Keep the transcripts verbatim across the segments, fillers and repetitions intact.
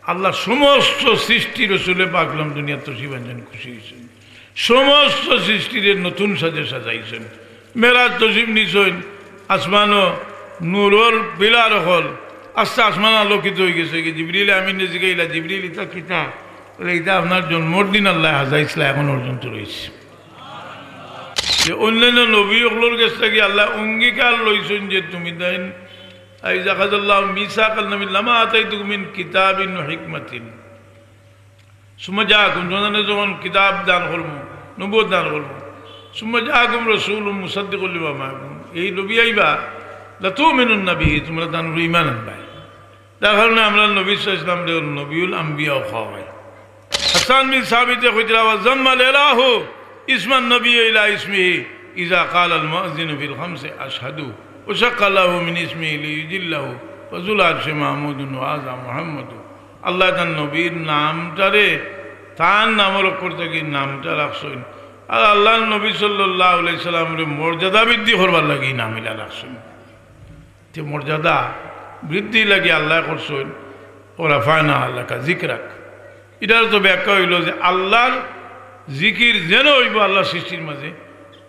আল্লাহ সমস্ত সৃষ্টি রসুলে পাক সাল্লাম দুনিয়াত তশরিফ আনছইন, খুশি অইছইন। সমস্ত সৃষ্টিরে নতুন সাজে সাজাইছইন। মেরাজ তশরিফ নিছইন, আসমানো নূরর পিলার অকল, আস্তা আসমান আলোকিত অইগেছে। কি জিবরিল আমিনরে জিগাইলা, "জিবরিল, ইতা কিতা?" বলে, "ইতা আপনার জন্মর দিন আল্লায় সাজাইছলা, এখন পর্যন্ত রইছে।" যে অইন্যান্য নবী অকলর গেছ থাকি আল্লায় অঙ্গীকার লইছইন যে তুমি তাইন, "ইযা আখাযাল্লাহু মিসাকান নাবিয়্যিন লামা আতাইতুকুম মিন কিতাবিন ওয়া হিকমাতিন।" সুম্মা জাআকুম, তোমাদের যখন কিতাব দান করমু, নবুয়ত দান করমু, সুম্মা জাআকুম রাসূলুম মুসাদ্দিকুল লিমা মাআকুম, এই নবী আইবা, লাতুমিনুন্না বিহি, তোমরা তান উপরে ঈমান আনবায়। যার কারণে আমরা নবী সাল্লাল্লাহু আলাইহি ওয়াসাল্লামরে নবিউল আম্বিয়া কওয়া অয়। হাসান বিন সাবিতে কইতরা, "ওয়া যাম্মাল ইলাহু ইসমান নবী ইলা ইসমিহি ইযা ক্বালাল মুআজ্জিনু ফিল খামসি আশহাদু ওয়া শাক্কা লাহু মিন ইসমিহি লিইউজিল্লাহু ওয়া যুল আরশি মাহমুদুন ওয়া হাযা মুহাম্মাদু।" আল্লায় তান নবীর নামটারে, তান নামর অক্ষর থাকি নামটা রাখছইন। আর আল্লাহর নবী সাল্লাল্লাহু আলাইহি সাল্লামরে মর্যাদা বৃদ্ধি করবার লাগি নাম ইলা রাখছইন। তে মর্যাদা বৃদ্ধি লাগি আল্লায় করছইন, "ওয়া রাফা'না লাকা যিকরাক।" ইটার তো ব্যাখ্যা অইলো যে আল্লাহর জিকির যেন অইবো আল্লাহর সৃষ্টির মাঝে,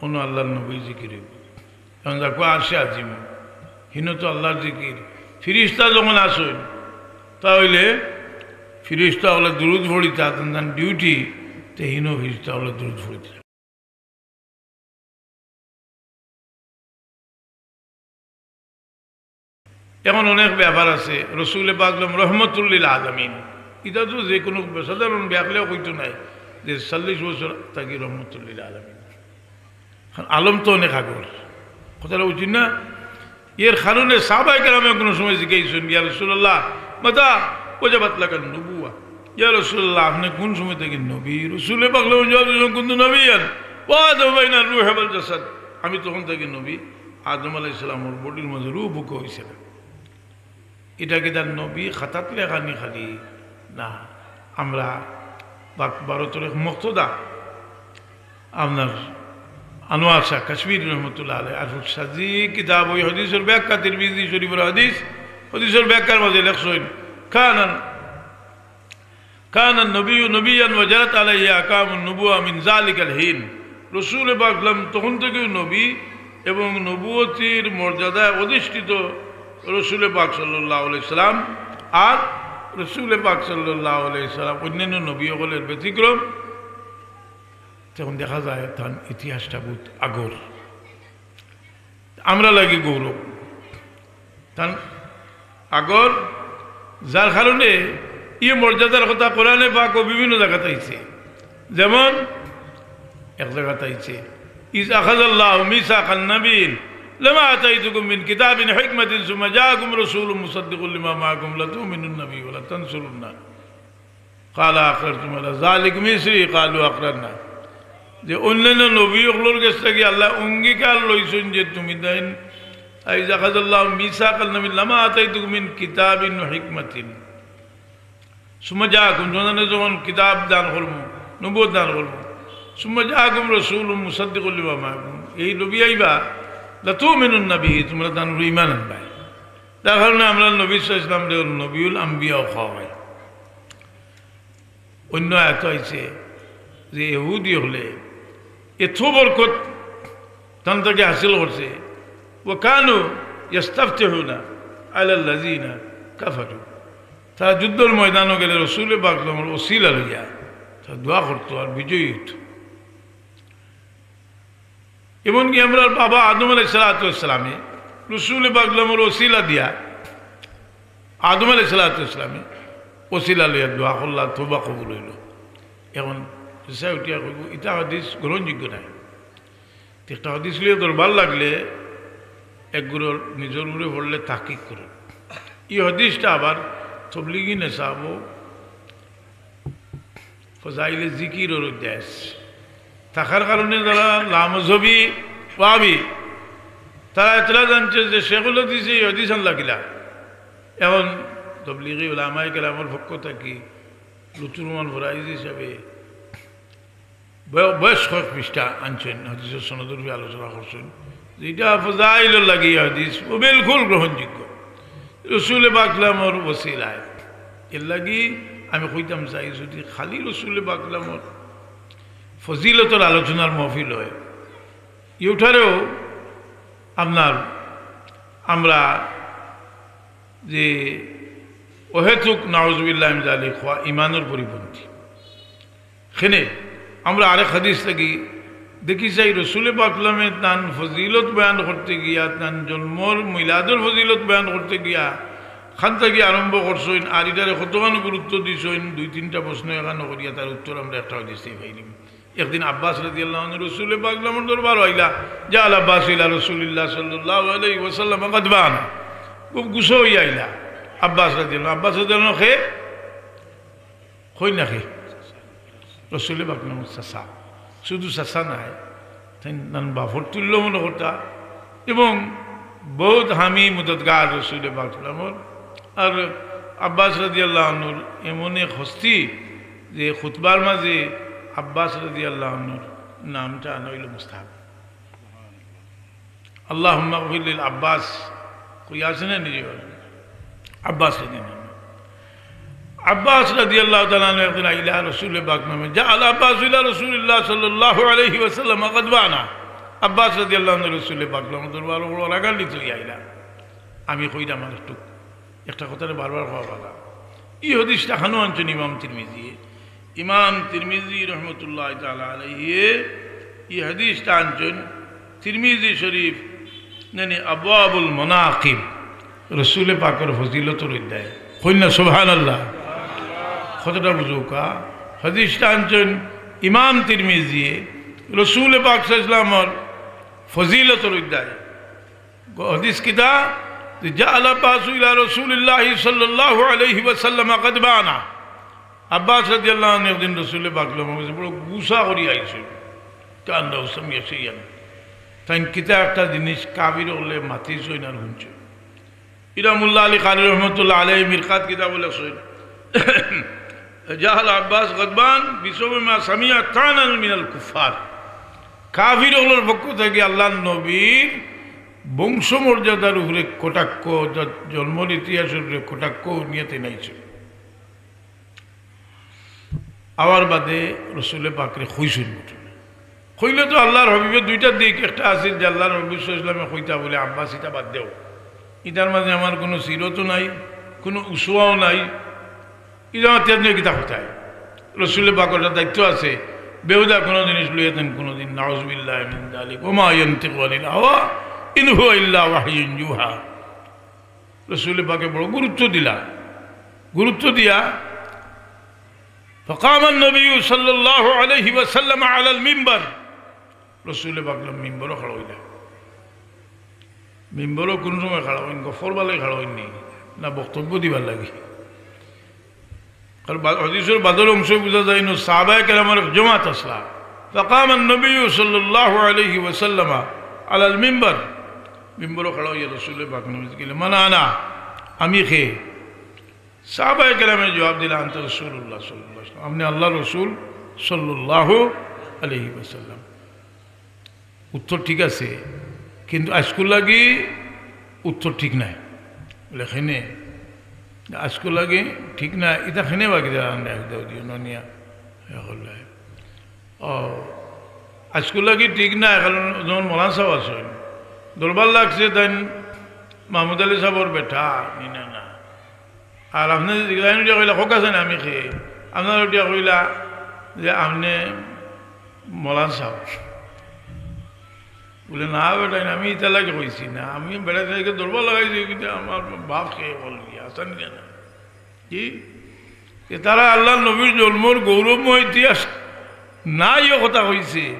অনো আল্লাহর নবীর জিকির অইবো। কারণ দেখো আরশে আজিম, হিনো তো আল্লাহর জিকির। ফিরিস্তা যখন আছইন, তা অইলে ফিরিস্তা অকলে দুরুদ পড়িতা, তান তান ডিউটি, তে হিনো ফিরিস্তা অকলে দুরুদ পড়িতা। এখন অনেক ব্যাপার আছে, রসুলে পাক সাল্লাম রহমতুল্লিল আলামিন, ইটা তো যে কোনো সাধারণ ব্যাকলেও কইতো নায় যে চল্লিশ বছর থাকি রহমতুল্লিল আলামিন। কারণ আলম তো অনেক আগর, কথাটা বুঝছেন না? এর কারণে সাহাবায়ে কেরামে কোনো সময় জিজ্ঞাসা করছেন, "ইয়া রাসূলুল্লাহ, মাতা ওয়াজাবাত লাকান নুবুওয়া?" ইয়া রাসূলুল্লাহ, আপনি কোন সময় থাকি নবী? রসুলে পাক সাল্লাম জবাব দিয়েছেন, "কুনতু নাবিয়্যান ওয়া আদামু বাইনার রূহি ওয়াল জাসাদ।" আমি তখন থাকি নবী, আদম আলাইহিস সালামর বডির মাঝে রূহ ফুকা অইছে না। ইটা কিতা নবী খাতাত লেখা নি খালি? না, আমরা ভারতর এক মুক্তদা, আপনার আনোয়ার শাহ কাশ্মীরি রহমতুল্লাহ আলাইহি, আরফুস সাজি কিতাব, ওই হাদিসর ব্যাখ্যা, তিরমিজি শরীফর হাদিস, হাদিসর ব্যাখ্যার মাঝে লেখছইন, "কানান, কানান নবিয়্যু নবিয়্যান ওয়া জারাত আলাইহি আহকামুন নুবুওয়া মিন যালিকাল হিন।" রসুলে পাক সাল্লাম তখন থাকিউ নবী এবং নবুয়তির মর্যাদায় অধিষ্ঠিত রসুলে পাক সাল্লাল্লাহু আলাইহি সাল্লাম। আর রসুলে পাক সাল্লাল্লাহু আলাইহি সাল্লাম অন্যান্য নবী অকলের ব্যতিক্রম। তখন দেখা যায় তান ইতিহাসটা বহুত আগর, আমরা লাগি গৌরব। তান আগর, যার কারণে ই মর্যাদার কথা কোরআনে পাকও বিভিন্ন জাগাত আইছে। যেমন এক জাগাত আইছে, "ইয আখাযাল্লাহু মিসাকান নাবিয়্যিন লামা আতাইতুকুম মিন কিতাবিন ওয়া হিকমাতিন সুম্মা জাআকুম রাসূলুম মুসাদ্দিকুল লিমা মাআকুম লাতুমিনুন্না বিহি ওয়া লাতানসুরুন্নাহ।" কালা আকরারতুম আলা যালিকুম ইসরি, কালু আকরারনা। যে অন্যান্য নবী অকলর গেছ থাকি আল্লায় অঙ্গীকার লইছইন যে তুমি তাইন, ইয আখাযাল্লাহু মিসাকান নাবিয়্যিন লামা আতাইতুকুম মিন কিতাবিন ওয়া হিকমাতিন। সুম্মা জাআকুম, তোমাদের যখন কিতাব দান করমু, নবুয়ত দান করমু, সুম্মা জাআকুম রাসূলুম মুসাদ্দিকুল লিমা মাআকুম, এই নবী আইবা, লাতুমিনুন্না বিহি, তোমরা তান উপরে ঈমান আনবায়। যার কারণে আমরা নবী সাল্লাল্লাহু আলাইহি ওয়াসাল্লামরে নবিউল আম্বিয়া কওয়া অয়। অন্য আয়াত আইছে যে ইহুদি অকলে এত বরকত তান থাকি হাসিল করছে, "ওয়া কানু ইয়াস্তাফতিহুনা আলাল্লাযিনা কাফারু।" তারা যুদ্ধর ময়দানো গেলে রসুলে পাক সাল্লাল্লাহু আলাইহি ওয়াসাল্লামর ওসিলা লইয়া তারা দোয়া করতো আর বিজয়ী অইতো। এমনকি আমরার বাবা আদম আলাইহিস সালাতু ওয়াস সালামে রসুলে পাক সাল্লাল্লাহু আলাইহি ওয়াসাল্লামর ওসিলা দিয়া, আদম আলাইহিস সালাতু ওয়াস সালামে ওসিলা লইয়া দোয়া করলা, তওবা কবুল অইলো। এখন রিসায় উঠিয়া কইবো, "ইটা হাদিস গ্রহণযোগ্য নায়।" তে একটা হাদিস লইয়া দরবার লাগলে এক গুরুর নিজর উপরে পড়লে তাহকিক করো। ই হাদিসটা আবার তবলিগি নেশাবো ফজাইলে জিকিরর অধ্যায় আছে। থাকার কারণে যারা লামজহবি ওয়াহাবি, তারা এতলা জানছে যে শেখুল হাদিসে এই হাদিস আনলা কিলা। এখন তবলিগি উলামায়ে কেরামর পক্ষ থাকি লুৎফুর রহমান ফরাইজি হিসাবে বয়-, বয়স কয়েক পৃষ্ঠা আনছেন, হাদিসর সনদর উপরে আলোচনা করছেন, যেটা ফজাইলর লাগি হাদিস, ও বিলকুল গ্রহণযোগ্য। রসুলে পাক সাল্লাল্লাহু আলাইহি ওয়াসাল্লামর ওসিলায় এর লাগি আমি কইতাম চাই, যদি খালি রসুল পাকলামর ফজিলতর আলোচনার মহফিল হয়, ইউঠারেও আপনার আমরা যে অহেতুক নাউজুবিল্লাহ মিন জালিক হওয়া ইমানর পরিপন্থী। খেনে আমরা আরেক হাদিস থাকি দেখি চাই, রসুল পাকলামে তান ফজিলত বয়ান করতে গিয়া, তান জন্মর মিলাদর ফজিলত বয়ান করতে গিয়া, খান থাকি আরম্ভ করছইন, আর ইটারে কতখান গুরুত্ব দিছইন, দুই তিনটা প্রশ্ন এখানো করিয়া তার উত্তর আমরা একটা হাদিস থাকি পাইলিম। একদিন আব্বাস রাদিয়াল্লাহু আনহু রসুল পাকলামর দরবার আইলা, যা আল আব্বাস ইলা রসুলিল্লাহ সাল্লাল্লাহু আলাইহি ওয়াসাল্লাম গাদবানা, খুব গুসা হইয়া আইলা আব্বাস রাদিয়াল্লাহু, আব্বাস রাদিয়াল্লাহু খে কই না খে রসুল পাকলামর চাচা, শুধু চাচা নাই, তাইন নান বাফর তুল্য মনে করতা, এবং বহুত হামি মদতগার রসুল পাকলামর। আর আব্বাস রাদিয়াল্লাহু আনহুর এমন এক হস্তি যে খুতবার মাঝে আব্বাস রাদিয়াল্লাহু আনহুর নামটা আনা হইল মুস্তাহাব। আল্লাহুম্মা গফির লিল আব্বাস, কই আছে না নিজে? আব্বাস রাদিয়াল্লাহু আনহু। আব্বাস রাদিয়াল্লাহু তাআলা আনহু একদিন আইলা রসুল পাকলামে, যা আল আব্বাস ইলা রসুলিল্লাহ সাল্লাল্লাহু আলাইহি ওয়াসাল্লাম গাদবানা। আব্বাস রাদিয়াল্লাহু আনহু রসুল পাকলামর দরবার বড় রাগান্বিত হইয়া আইলা। আমি কইলাম আর একটু একটা কথারে বারবার কওয়া বালা। ই হাদিসটা খানো আনছইন ইমাম তিরমিজিয়ে। ইমাম তিরমিজি রহমতুল্লাহ তাআলা আলাইহি ই হাদিসটা আনছইন তিরমিজি শরীফ, মানে আবওয়াবুল মানাকিব, রসুল পাকর ফজিলতর অধ্যায়। কইন না সুবহানাল্লাহ? কতটা বুঝুকা? হাদিসটা আনছইন ইমাম তিরমিজিয়ে, রসুল পাক সাল্লাল্লাহু আলাইহি ওয়াসাল্লামর ফজিলতর অধ্যায়। হাদিস কিতা? যে, "যা আল আব্বাস ইলা রাসূলিল্লাহি সাল্লাল্লাহু আলাইহি ওয়াসাল্লাম গাদবানা।" আব্বাস রাদিয়াল্লাহু আনহু একদিন রসুল পাকলামর গেছে বড় গুসা করি আইছইন। কান্না উসাম গেছে ইয়ান। তাইন কিতা একটা জিনিস কাফির অকলে মাতিছইন আর হুনছইন। ইরা মুল্লা আলী কারি রহমতুল্লাহ আলাইহি মিরকাত কিতাবো লেখছইন, "যা আল আব্বাস গাদবান বিসবাবি মা সামিআ তানান মিনাল কুফফার।" কাফির অকলর পক্ষ থাকি আল্লাহর নবীর বংশমর্যাদার উপরে কটাক্ষ, জ-, জন্মর ইতিহাসর উপরে কটাক্ষ নিয়ে তাইন আইছইন। আওয়ার বাদে রসুল পাকরে কইছইন ঘটনা। কইলে তো আল্লাহর হাবিবে দুইটা দিক, একটা আছিল যে আল্লাহর হাবিব সাল্লাল্লাহু আলাইহি ওয়াসাল্লামে কইতা বলে আব্বাস ইটা বাদ দেও, ইটার মাঝে আমার কোনো সিরতও নাই, কোনো উসওয়াও নাই, ইটা আমার তেজ নিয়ে কিতা কইতায়? রসুল পাকর একটা দায়িত্ব আছে, বেহুদা কোনো জিনিস লইয়া তাইন কোনোদিন নাউজুবিল্লাহ মিন যালিক, ওয়া মা ইয়ানতিকু আনিল হাওয়া ইন হুয়া ইল্লা ওয়াহয়ুন ইউহা। রসুল পাকে বড় গুরুত্ব দিলা, গুরুত্ব দিয়া ফাকামান নবী সাল্লাল্লাহু আলাইহি ওয়াসাল্লাম আলাল মিম্বার, রসুল পাকলাম মিম্বরো খাড়া অইলা। মিম্বরো কোন সময় খাড়া অইন? গফর বালাই খাড়া অইন নি, না বক্তব্য দিবার লাগি? কারণ বা-, হাদিসর বাদর অংশ বুঝা যায় নু, সাহাবায়ে কেরামর এক জমাত আসলা। ফাকামান নবী সাল্লাল্লাহু আলাইহি ওয়াসাল্লাম আলাল মিম্বার, মিম্বরো খাড়া অইয়া রসুল পাক নবী গেলে, "মান আনা?" "আমি খে?" সাহাবায়ে কেরামে জবাব দিলা, "আনতা রাসূলুল্লাহ সাল্লাল্লাহু আলাইহি ওয়াসাল্লাম।" আপনি আল্লাহর রসুল সাল্লাল্লাহু আলাইহি ওয়াসাল্লাম। উত্তর ঠিক আছে, কিন্তু আইজকুর লাগি উত্তর ঠিক নাই। বলে, "খেনে, আইজকুর লাগি ঠিক নাই, ইটা খেনে বাকি দেওয়া নাই, দাও দিও না নিয়া, ইয়া করলে।" ও, আইজকুর লাগি ঠিক নাই, কারণ যেমন মৌলানা সাহেব আছইন, দরবার লাগছে, তাইন মাহমুদ আলী সাহেবর বেটা, নি না, না। আর আপনে জিগাইন উঠিয়া কইলা, "খোক আছে না আমি খে?" আপনার উঠিয়া কইলা যে, "আপনে মৌলানা সাহেব।" বলে, "না বেটা, আমি ইতা লাগি কইছি না, আমি বেটা থেকে দরবার লাগাইছি, কিন্তু আমার বাপ খে বল গিয়া, আসান গিয়া না।" কি? যে তারা আল্লাহর নবীর জন্মর গৌরবময় ইতিহাস নাই, ও কথা কইছে।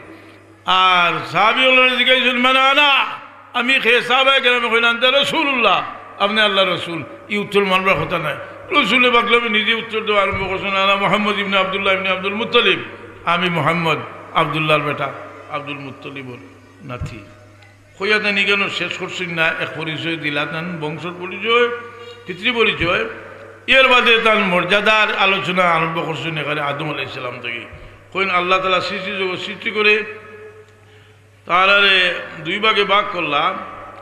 আর সাহাবী অকলরে জিগাইছইন, "মান আনা?" আমি খে? সাহাবায়ে কেরামে কইলা, "আনতা রাসূলুল্লাহ।" আপনি আল্লাহর রসুল। ই উত্তর মানবার কথা নায়। রসুল পাকলামে নিজে উত্তর দেওয়া আরম্ভ করছইন, "আনা মুহাম্মদ ইবনে আব্দুল্লাহ ইবনে আব্দুল মুত্তালিব।" আমি মুহাম্মদ, আব্দুল্লাহর বেটা, আব্দুল মুত্তালিবর নাতি। কইয়া তাইন ইখানো শেষ করছইন না, এক পরিচয় দিলা, তান বংশর পরিচয়, পিতৃ পরিচয়। এর বাদে তান মর্যাদার আলোচনা আরম্ভ করছইন এখানে আদম আলাইহিস সালাম থেকে। কইন আল্লাহ তাআলা সৃষ্টি জগৎ সৃষ্টি করে তারারে দুই ভাগে ভাগ করলা,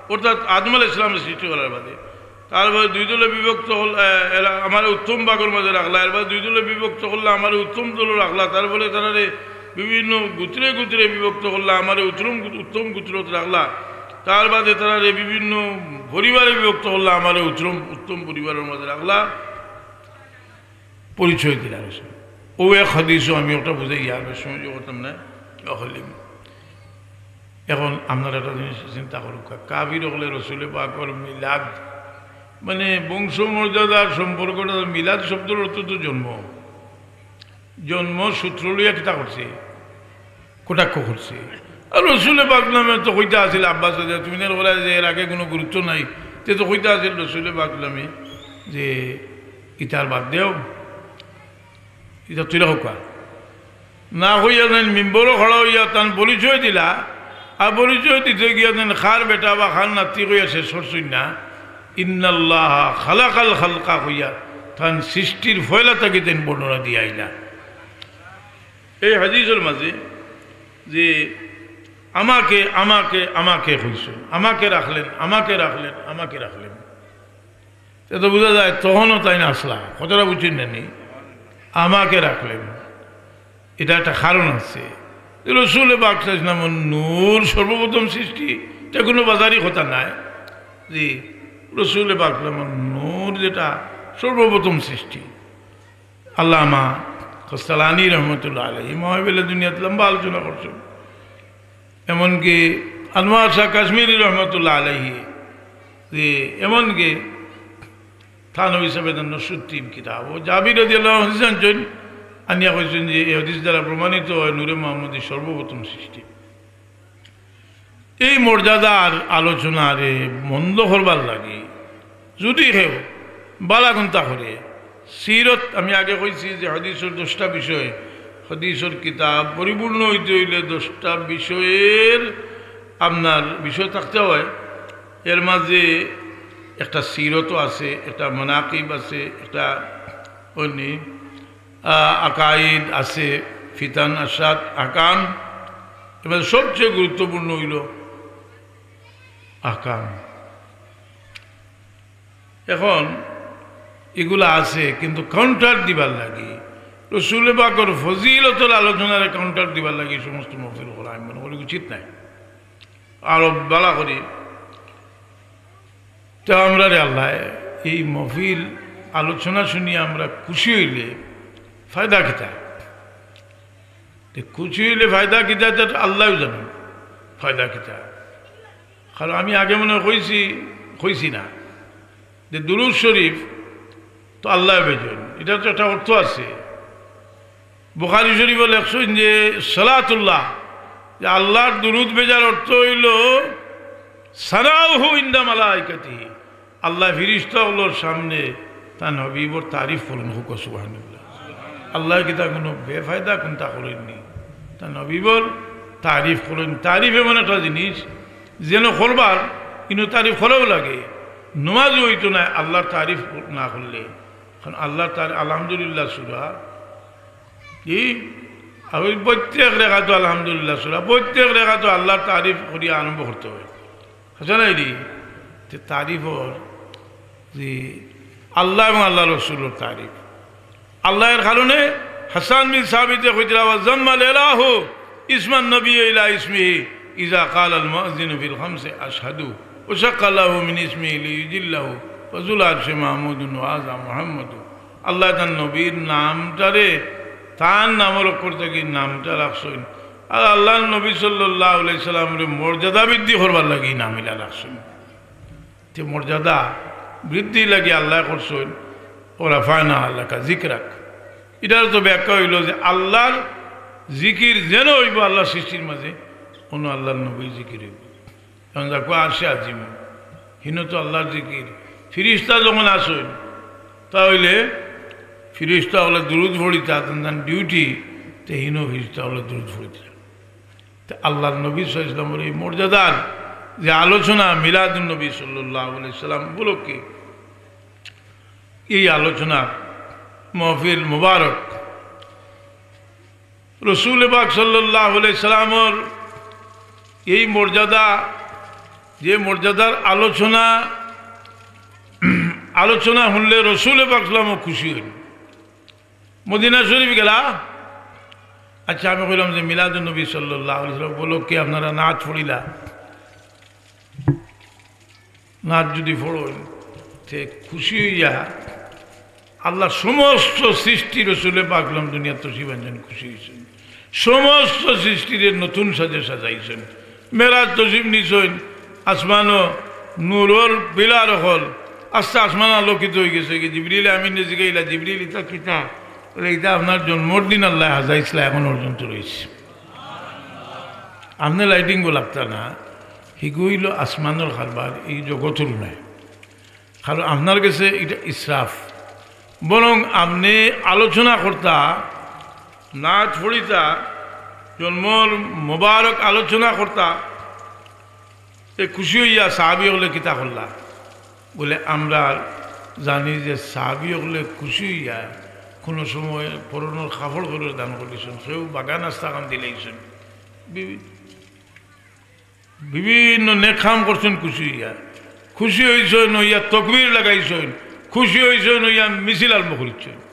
অর্থাৎ আদম আলাইহিস সালামরে সৃষ্টি করার বাদে তারপরে দুই দলে বিভক্ত করলা, এ, এরা আমারে উত্তম ভাগর মাঝে রাখলা, এরপরে দুই দলে বিভক্ত করলা, আমারে উত্তম দলো রাখলা, তারপরে তারারে বিভিন্ন গোত্রে গোত্রে বিভক্ত করলা, আমারে উত্তম, উত্তম গোত্রত রাখলা, তার বাদে তারারে বিভিন্ন পরিবারে বিভক্ত করলা, আমারে উত্তম, উত্তম পরিবারর মাঝে রাখলা, পরিচয় দিলা রসুল। ও এক হাদিসও আমি ওটা বুঝাই, আর বেশ সময় করতাম না, অকলিম। এখন আপনারা একটা জিনিস চিন্তা করুক্কা, কাফির অকলে রসুলে পাকর মিলাদ, মানে, বংশ মর্যাদার সম্পর্কটা, মিলাদ শব্দর অর্থ তো জন্ম, জন্ম সূত্র লইয়া কিতা করছে, কটাক্ষ করছে। আর রসুলে পাক নামে তো কইতা আছিল আব্বাস রাদিয়াল্লাহু, তুমি না কইলা যে এর আগে কোনো গুরুত্ব নাই, তে তো কইতা আছিল রসুলে পাক নামে যে ইতার বাদ দেও, ইতা তুইলা কউক্কা। না কইয়া যেন মিম্বরো খাড়া অইয়া তান পরিচয় দিলা, আর পরিচয় দিতে গিয়া যেন খার বেটা বা খার নাতি কইয়া শেষ করছইন না, ইন্নাল্লাহা খালাকাল খালকা কইয়া তান সৃষ্টির ফয়লা থাকি তাইন বর্ণনা দিয়া আইলা। এই হাদিসর মাঝে যে আমাকে, আমাকে, আমাকে কইছইন, আমাকে রাখলেন, আমাকে রাখলেন, আমাকে রাখলেন। তে তো বুঝা যায়, তখনও তাইন আছলা। কথাটা বুঝছইন না নি? আমাকে রাখলেন। এটা একটা কারণ আছে। রসুলে পাক সাল্লাল্লাহু আলাইহি ওয়াসাল্লামর নূর সর্বপ্রথম সৃষ্টি, এটা কোনো বাজারি কথা নাই। জি, রসুলে পাক সাল্লাল্লাহু আলাইহি ওয়াসাল্লামর নূর যেটা সর্বপ্রথম সৃষ্টি। আল্লামা কস্তালানি রহমতুল্লাহ আলাইহি মাওয়াহিবে লাদুনিয়াত লম্বা আলোচনা করছইন। এমনকি আনোয়ার শাহ কাশ্মীরি রহমতুল্লাহ আলাইহি, যে এমনকি থানবী সাহেব নসরুদ্দিন কিতাব, ও জাবির রাদিয়াল্লাহু আনহু হাদিস আনছইন, আনিয়া কইছইন যে এই হাদিস দ্বারা প্রমাণিত হয় নূরে মোহাম্মদী সর্বপ্রথম সৃষ্টি। এই মর্যাদার আলোচনারে মন্দ করবার লাগি যদি কেউ বালা কুন্তা করে, সিরত, আমি আগে কইছি যে হাদিসর দশটা বিষয়, হাদিসর কিতাব পরিপূর্ণ অইতে অইলে দশটা বিষয়ের আপনার বিষয় থাকতে হয়। এর মাঝে একটা সিরতও আছে, একটা মানাকিব আছে, একটা অইনি, আহ, আকাইদ আছে, ফিতান, আশরাত, আহকাম। এবার সবচেয়ে গুরুত্বপূর্ণ অইলো আহকাম। এখন ইগুলা আছে, কিন্তু কাউন্টার দিবার লাগি, রসুলে পাকর ফজিলতর আলোচনারে কাউন্টার দিবার লাগি এই সমস্ত মহফিল করা আমি মনে করি উচিত নায়। আরো বালা করি, তো আমরারে আল্লায় এই মহফিল আলোচনা শুনিয়া আমরা খুশি অইলে ফায়দা কিতা? তে খুশি অইলে ফায়দা কিতা, তে আল্লায়ও জানইন ফায়দা কিতা। কারণ আমি আগে মনে হয় কইছি, কইছি না, যে দুরুদ শরীফ তো আল্লায় বেজইন, ইটার তো একটা অর্থ আছে। বুখারী শরীফো লেখছইন যে সালাতুল্লাহ, যে আল্লার দুরুদ বেজার অর্থ অইলো সানাউহু ইনদা মালাইকাতিহি, আল্লায় ফিরিস্তা অকলর সামনে তান হাবিবর তারিফ করইন, কউক্কা সুবহানাল্লাহ। আল্লায় কিতা কোনো বেফায়দা কুন্তা করইন নি? তান হাবিবর তারিফ করইন। তারিফ এমন একটা জিনিস, যেন করবার, কিন্তু তারিফ করাও লাগে। নমাজও অইতো নায় আল্লার তারিফ না করলে। কারণ আল্লার তার-, আলহামদুলিল্লাহ সূরা, কি? আর ওই প্রত্যেক রেকাতো আলহামদুলিল্লাহ সূরা, প্রত্যেক রেকাতো আল্লার তারিফ করিয়া আরম্ভ করতে হয়। আছে না এটি? তে তারিফর যে আল্লাহ এবং আল্লাহ রসুলর তারিফ। আল্লাহর কারণে হাসান বিন সাবিতে কইতরা, "ওয়া জাম্মাল ইলাহু ইসমান নবী ইলা ইসমিহি ইজা ক্বালাল মুআজ্জিনু ফিল খামসি আশহাদু ওয়া শাক্কা লাহু মিন ইসমিহি লিইউজিল্লাহু ওয়া যুল আরশি মাহমুদুন ওয়া হাযা মুহাম্মাদু।" আল্লাহ তান নবীর নামটারে, তান নামর অক্ষর থাকি নামটা রাখছইন। আর আল্লাহর নবী সাল্লাল্লাহু আলাইহি সাল্লামরে মর্যাদা বৃদ্ধি করবার লাগি নাম ইলা রাখছইন। তে মর্যাদা বৃদ্ধি লাগি আল্লায় করছইন, "ওয়া রাফা'না লাকা যিকরাক।" ইটার তো ব্যাখ্যা অইলো যে আল্লাহর জিকির যেন অইবো আল্লাহর সৃষ্টির মাঝে, অনো আল্লাহর নবীর জিকির অইবো। কারণ দেখো আরশে আজিম, হিনো তো আল্লাহর জিকির, ফিরিস্তা যখন আছইন, তা অইলে ফিরিস্তা অকলে দুরুদ পড়িতা, তান তান ডিউটি, তে হিনো ফিরিস্তা অকলে দুরুদ পড়িতা। তে আল্লাহর নবী সাল্লাল্লাহু আলাইহি ওয়াসাল্লামর এই মর্যাদার যে আলোচনা মিলাদুন নবী সাল্লাল্লাহু আলাইহি ওয়াসাল্লাম উপলক্ষে, এই আলোচনা মহফিল মুবারক রসুল পাক সাল্লাল্লাহু আলাইহি ওয়াসাল্লামর এই মর্যাদা, যে মর্যাদার আলোচনা আলোচনা হুনলে রসুলে পাক সাল্লামও খুশি অইন। মদিনা শরীফ গেলা, আচ্ছা, আমি কইলাম যে মিলাদুন নবী সাল্লাল্লাহু আলাইহি ওয়াসাল্লাম উপলক্ষে আপনারা নাত পড়িলা, নাত যদি পড়ইন, তে খুশি অইয়া আল্লাহ সমস্ত সৃষ্টি রসুলে পাক সাল্লাম দুনিয়াত তশরিফ আনছইন, খুশি অইছইন। সমস্ত সৃষ্টিরে নতুন সাজে সাজাইছইন। মেরাজ তশরিফ নিছইন, আসমানো নূরর পিলার অকল, আস্তে আসমান আলোকিত অইগেছে। কি জিবরিল আমিনরে জিগাইলা, "জিবরিল, ইতা কিতা?" বলে, "ইতা আপনার জন্মর দিন আল্লাহ হাজাইছলা, এখন পর্যন্ত রইছে।" আপনে lighting-ও লাগতা না, হিগু অইলো আসমানর কারবার, ই জগতর নায়। কারণ আপনার গেছে ইটা ইসরাফ। বরং আপনে আলোচনা করতা, নাত পড়িতা, জন্মর মোবারক আলোচনা করতা, তে খুশি অইয়া সাহাবি অকলে কিতা করলা? বলে, আমরা জানি যে সাহাবি অকলে খুশি অইয়া কুনু সময় পরনর কাপড় করি দান করিছইন, কেউ বাগান আস্তা খান দিলাইছইন, বি-, বিভিন্ন নেক কাম করছইন খুশি অইয়া। খুশি অইছইন অইয়া তকবীর লাগাইছইন, খুশি অইছইন অইয়া মিছিল আরম্ভ করিছইন।